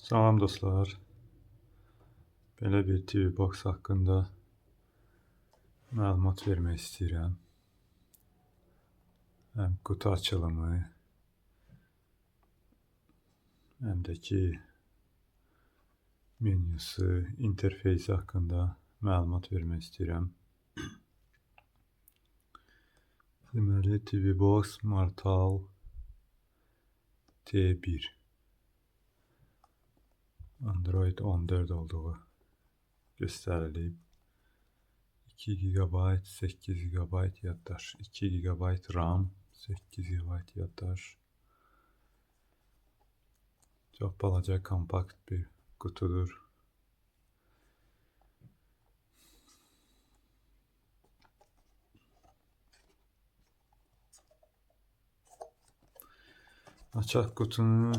Salam dostlar. Belə bir TV Box haqqında məlumat vermək istəyirəm. Həm qutu açılımı, həm də ki menyusu, interfeysi haqqında məlumat vermək istəyirəm. Deməli, TV Box Martal T1 Android 14 olduğu göstərilib. 2 GB, 8 GB yaddaş, 2 GB RAM, 8 GB yaddaş. Çox balaca, kompakt bir qutudur. Açaq qutunu,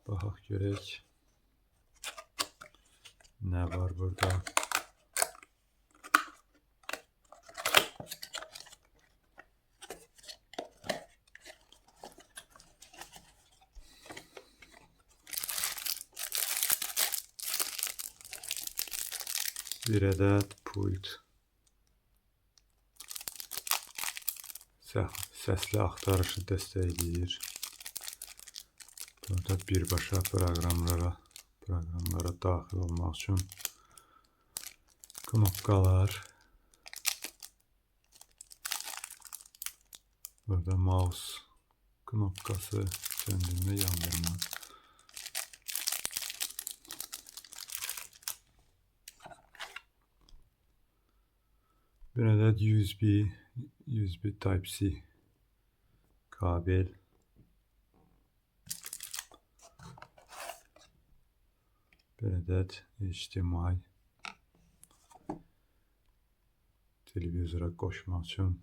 baxaq görək nə var burada. Bir ədəd pult. Səsli axtarışı dəstəkləyir. Burada birbaşa proqramlara daxil olmaq üçün knopkalar. Burada mouse knopkası, söndürmə, yandırma. Bir ədəd USB Type-C kabel. Bir ədəd HDMI televizora qoşmaq üçün.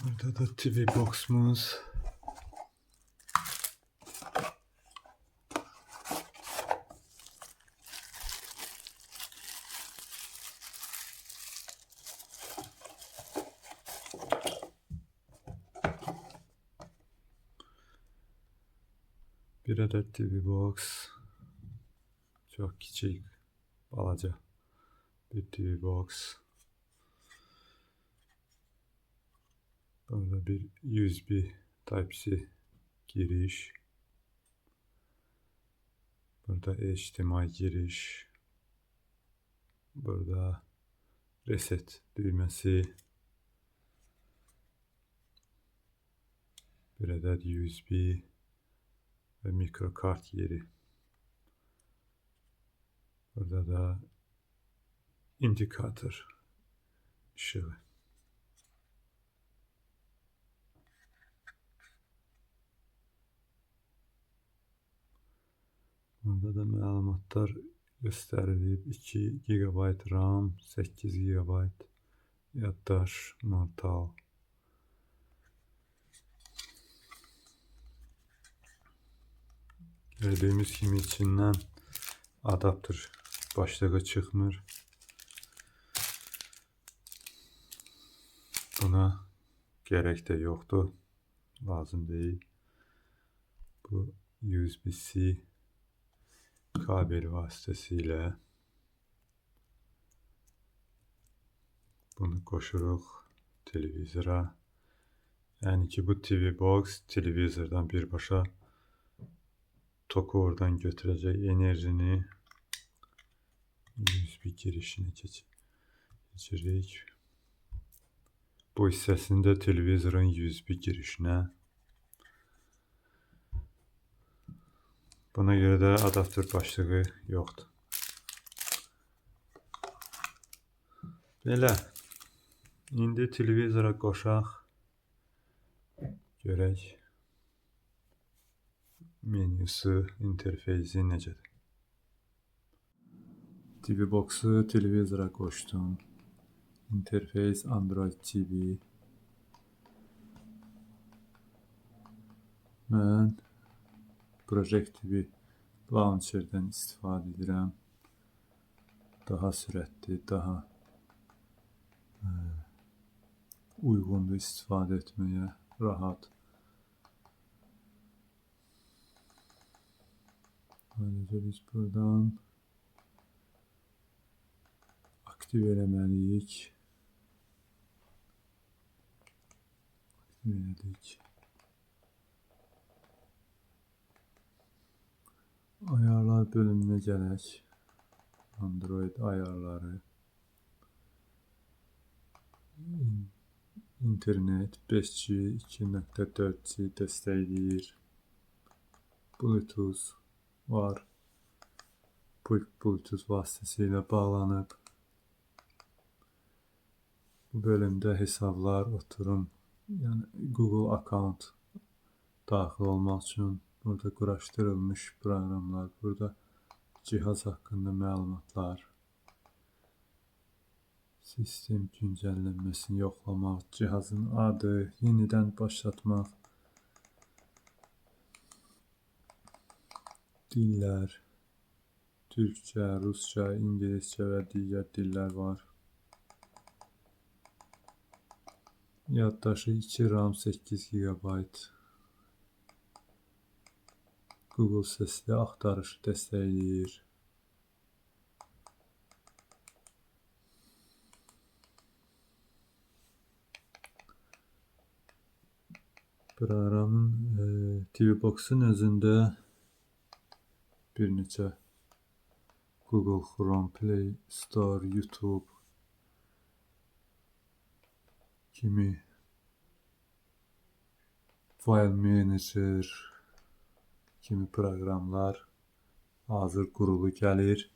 Burada da TV Box'umuz. Bir ədəd TV Box. Çox kiçik, balaca bir TV Box. Burada bir USB Type-C giriş. Burada HDMI giriş. Burada reset düyməsi. Bir ədəd USB və mikro kart yeri. Burada da indikator işığı. Burada da məlumatlar göstərilib. 2 GB RAM, 8 GB yaddaş, Martal. Gördüyümüz kimi içindən adaptör başlığı çıxmır. Buna gərək də yoxdur. Lazım deyil. Bu USB-C kabel vasitəsilə bunu qoşuruq televizora. Yəni ki, bu TV Box televizordan birbaşa toku oradan götürəcək, enerjini USB girişinə keçiririk. Bu hissəsini də televizorun USB girişinə. Buna görə də adaptör başlığı yoxdur. Belə. İndi televizora qoşaq. Görək menyusu, interfeysi necədir. TV Box'u televizora qoşdum. İnterfeys Android TV. Mən Project TV Launcher'dən istifadə edirəm. Daha sürətli, daha uyğundur istifadə etməyə, rahat. Ayrıca biz buradan aktiv eləməliyik. Aktiv elədik. Ayarlar bölümünə gələk. Android ayarları. İnternet 5G, 2.4G dəstəkləyir. Bluetooth var. Pult Bluetooth vasitəsilə bağlanıb. Bu bölümdə hesablar, oturum, yəni Google account daxil olmaq üçün burada quraşdırılmış proqramlar, burada cihaz haqqında məlumatlar, sistem güncəllənməsini yoxlamaq, cihazın adı, yenidən başlatmaq, dillər, türkcə, rusca, ingiliscə və digər dillər var. Yaddaşı 2 RAM 8 GB. Google sesli axtarışı dəstəkləyir. Proqramın TV Box-un özündə bir neçə Google Chrome, Play Store, YouTube kimi File Manager kimi proqramlar hazır qurulu gəlir.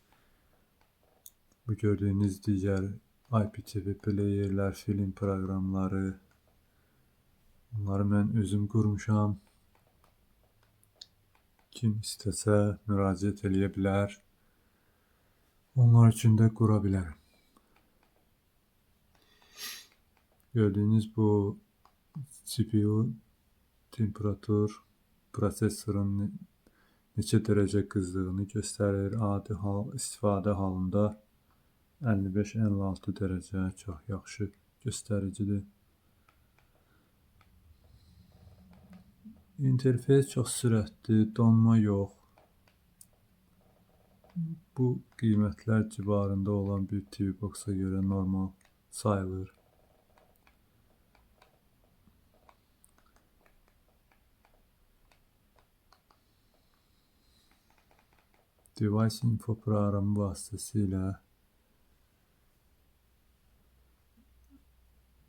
Bu gördüyünüz digər IPTV playerlər, film proqramları, onları mən özüm qurmuşam. Kim istəsə müraciət eləyə bilər. Onlar üçün də qura bilərəm. Gördüyünüz bu CPU temperatur prosesorun neçə dərəcə qızdığını göstərir. Adi hal, istifadə halında 55-56 dərəcə çox yaxşı göstəricidir. İnterfeys çox sürətli, donma yox. Bu qiymətlər civarında olan bir TV Box-a görə normal sayılır. Device Info proqramı vasitəsilə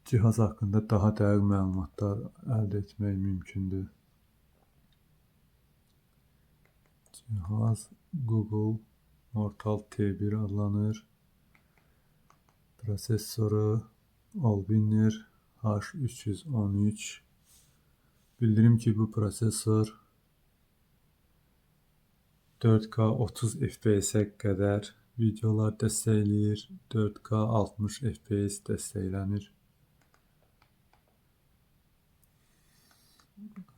cihaz haqqında daha dəqiq məlumatlar əldə etmək mümkündür. Cihaz Google Mortal T1 adlanır. Prosesoru Allwinner H313. Bildirim ki, bu prosesor 4K 30 FPS-ə qədər videolar dəstəkləyir. 4K 60 FPS dəstəklənir.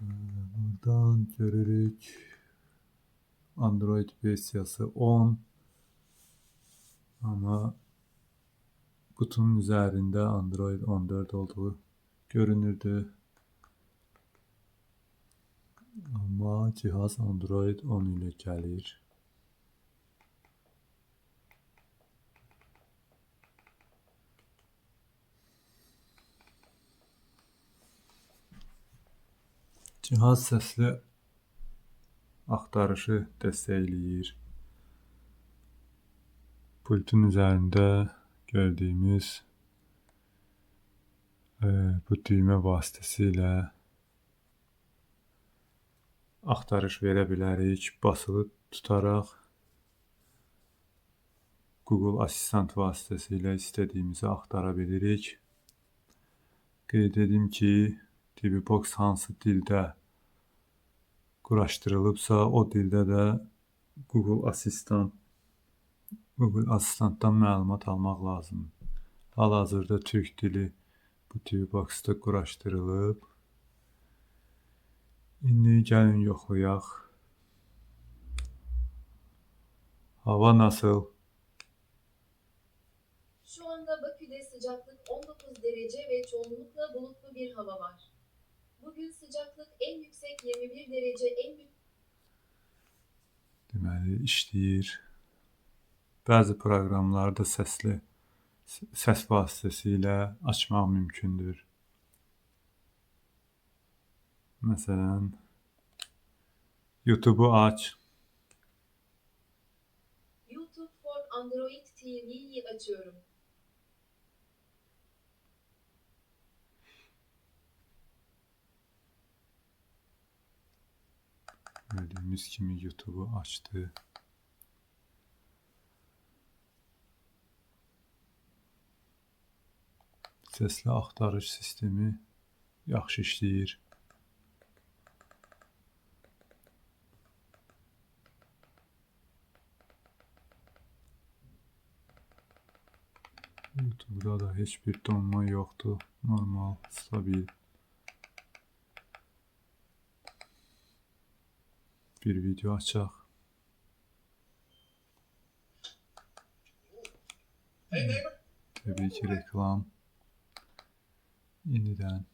Buradan görürük Android versiyası 10. Amma qutunun üzərində Android 14 olduğu görünürdü. Amma cihaz Android 10 ilə gəlir. Cihaz səsli axtarışı dəstəkləyir. Pultun üzərində gördüyümüz bu düymə vasitəsilə axtarış verə bilərik. Basılı tutaraq Google Asistent vasitəsilə istədiyimizi axtara bilirik. Qeyd edim ki, TV Box hansı dildə quraşdırılıbsa, o dildə də Google Asistent Google Asistentdən məlumat almaq lazımdır. Hal-hazırda türk dili bu TV Box-da quraşdırılıb. İndi gəlin yoxlayaq. Hava nasıl? Şu anda Bakü'de sıcaklık 19 derece ve çoğunlukla bulutlu bir hava var. Bugün sıcaklık en yüksek 21 derece, en düşük Deməli, işləyir. Bəzi proqramlarda səs vasitəsilə açmaq mümkündür. Məsələn, YouTube-u aç. YouTube for Android TV'yi açıyorum. Gördüyünüz kimi YouTube-u açdı. Səsli axtarış sistemi yaxşı işləyir. YouTube'da da heç bir donma yoxdur. Normal, stabil. Bir video açaq. Təbii ki, reklam. Yenidən.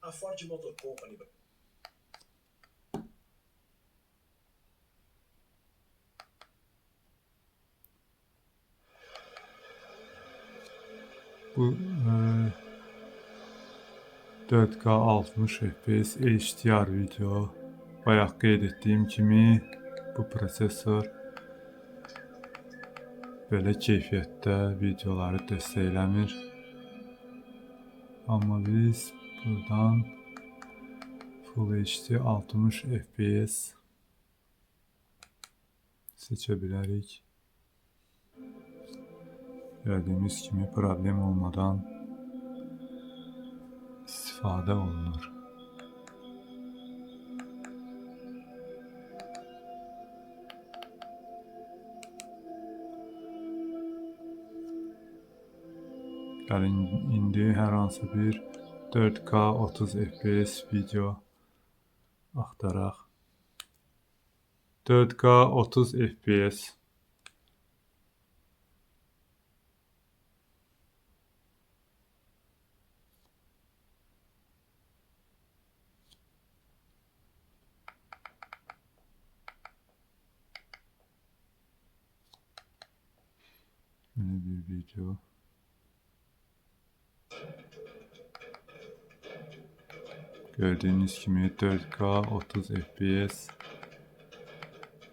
A Ford Motor Company Bu 4K 60 FPS HDR video. Bayaq qeyd etdiyim kimi bu prosesor belə keyfiyyətdə videoları dəstəkləmir. Amma biz buradan Full HD 60 FPS seçə bilərik. Gördüyünüz kimi problem olmadan istifadə olunur. Gəlin indi hər hansı bir 4K 30 FPS video axtaraq. 4K 30 FPS. Belə bir video. Gördüyünüz kimi 4K 30 FPS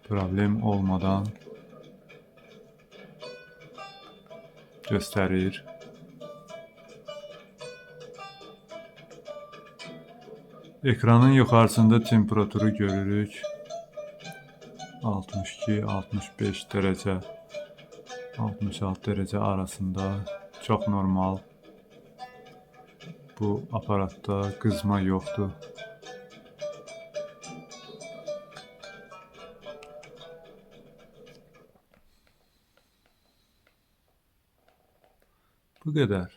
problem olmadan göstərir. Ekranın yuxarısında temperaturu görürük. 62-65 dərəcə, 66 dərəcə arasında, çox normal. Bu aparatda qızma yoxdur. Bu qədər.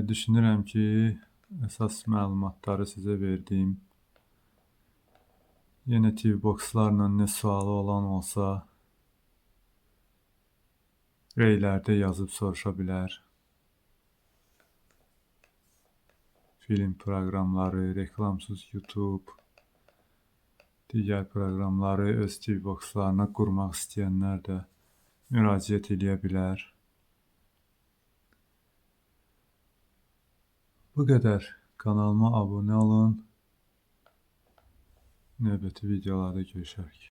Düşünürəm ki, əsas məlumatları sizə verdim. Yenə TV Box-larla nə sualı olan olsa, reylərdə yazıb soruşa bilər. Film proqramları, reklamsız YouTube, digər proqramları öz TV Box-larına qurmaq istəyənlər də müraciət eləyə bilər. Bu qədər. Kanalıma abunə olun. Növbəti videolarda görüşərik.